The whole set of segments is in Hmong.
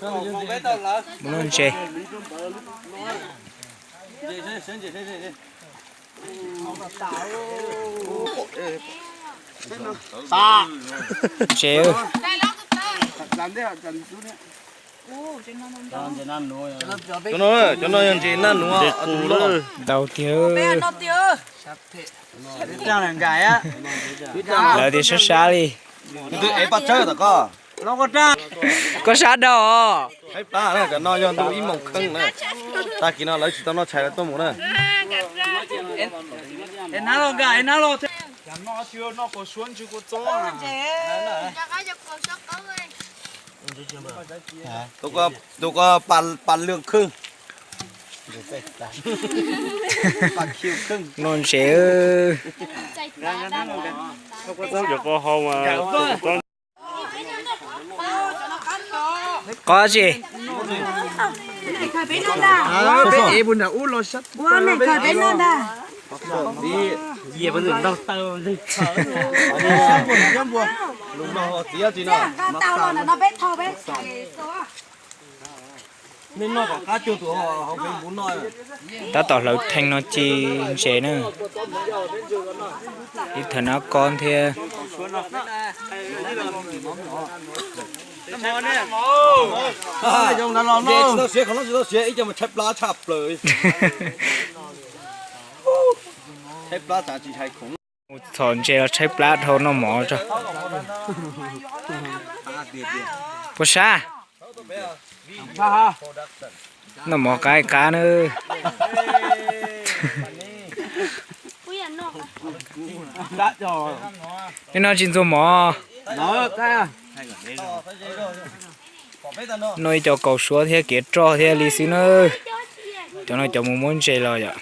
Mus noj ntses. Ntses. Cov no, cov no yog ntses naj nuav. Ntau tiag. Lawv tias sab sab li. Koj sab dhau os. Cov no yog ntuj ib moos kheej na. Tag kis no lawv tsis tau noj tshais lawv tuaj mus na. Tus ko pas lwg kheej. Noj ntses. Qos tsi? Tab tom hlawv theej no ci ntses na. Ib thawv nab kob thiab. Mus txhom ntses los tshaib plab dhau noj mov tso. Puas sab? Noj mov qab qab na. Neb noj tsis ntxuag mov. Noj ib co kaus suab thiab kev roj thiab li xwb na. Cov no cov mus muab ntses los yom.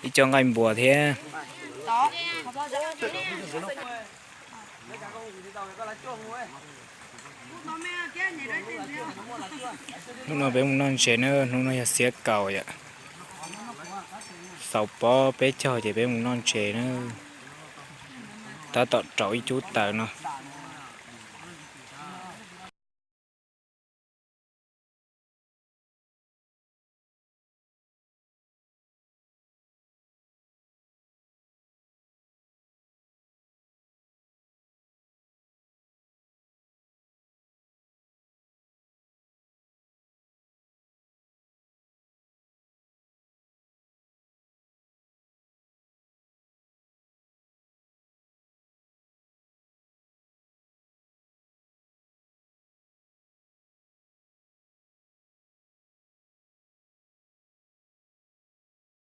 Ib co nqaij npuas thiab. Hnub no peb mus noj ntses na, hnub no yog xiab kaum yom. Xaus pob peb caug ces peb mus noj ntses na. Tab tom rau ib cub taws no.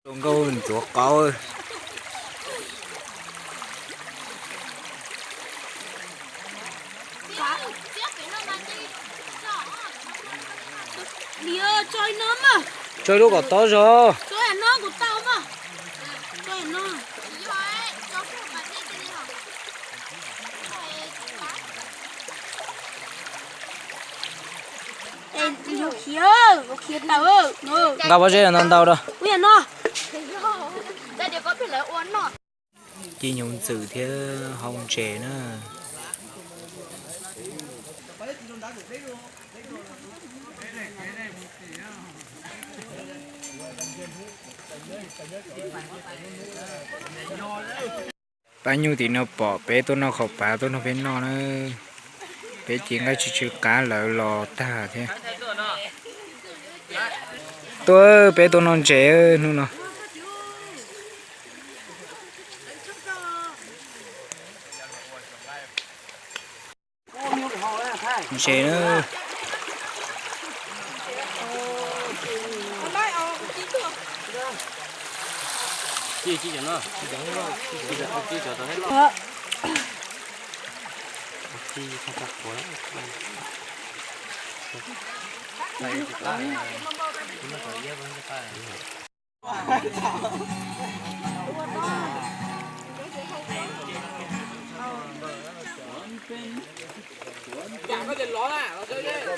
Zoo nkauj ntxuav qaub. Tso ib lub kom tob zog. Nqa pob zeb ntau ntau rau. Ci hnyuv ntxwm thiab hau ntses na. Pab nyuj tim no pom peb tuaj noj qhauv paj tuaj nrog peb noj na. Peb cev nqaij tsw tsw qab lawv los tag thiab. Tuaj, peb tuaj noj ntses hnub no. Ntses na.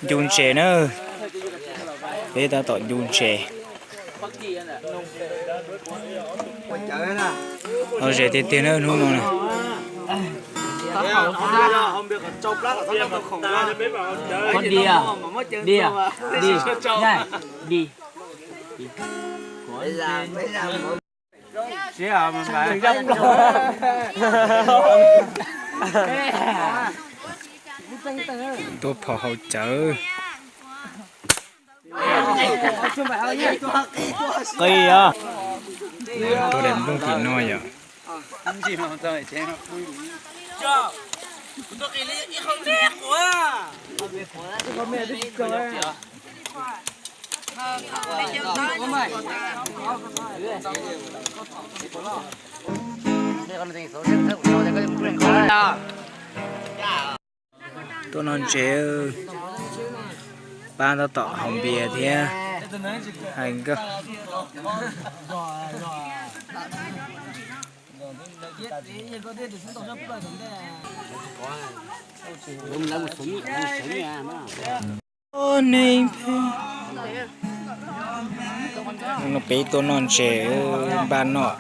Ncu ntses na, peb tab tom ncu ntses. Lom zem tiag tiag na hnub no na. Tuaj phom haus cawv. Qis os. Tuaj daim nplooj tim no yom. Tuaj noj ntses, pab tab tom haus npias thiab hais nkauj. Peb tuaj noj ntses npaj noj.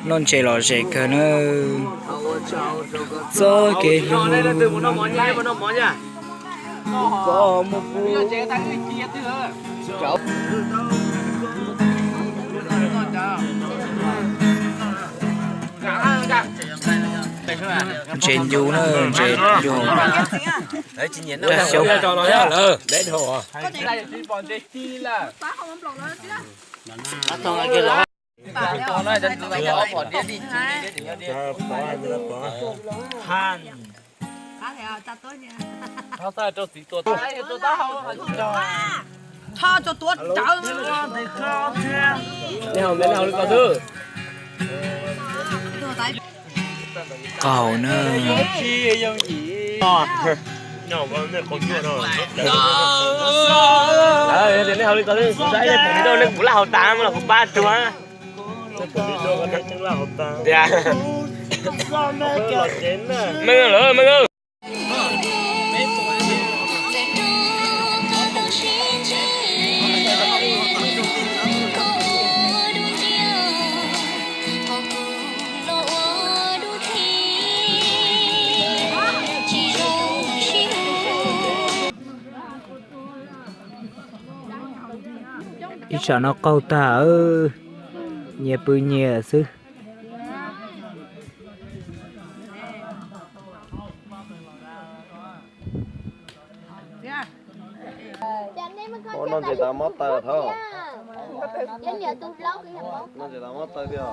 Noj ntses lom zem kawg na. Txoj kev hlub. Ntses ncu na, ntses ncu. Rab xyoob. Qaug na. Nej haus li ko, kuv laj haus tas mas los kuv pab tuag. Tias, meej lawm, meej. Ib tsam no qaug tag, nyias pw nyias xwb. Noj ntses tas mob taw thiab. Noj ntses tas mob taw thiab.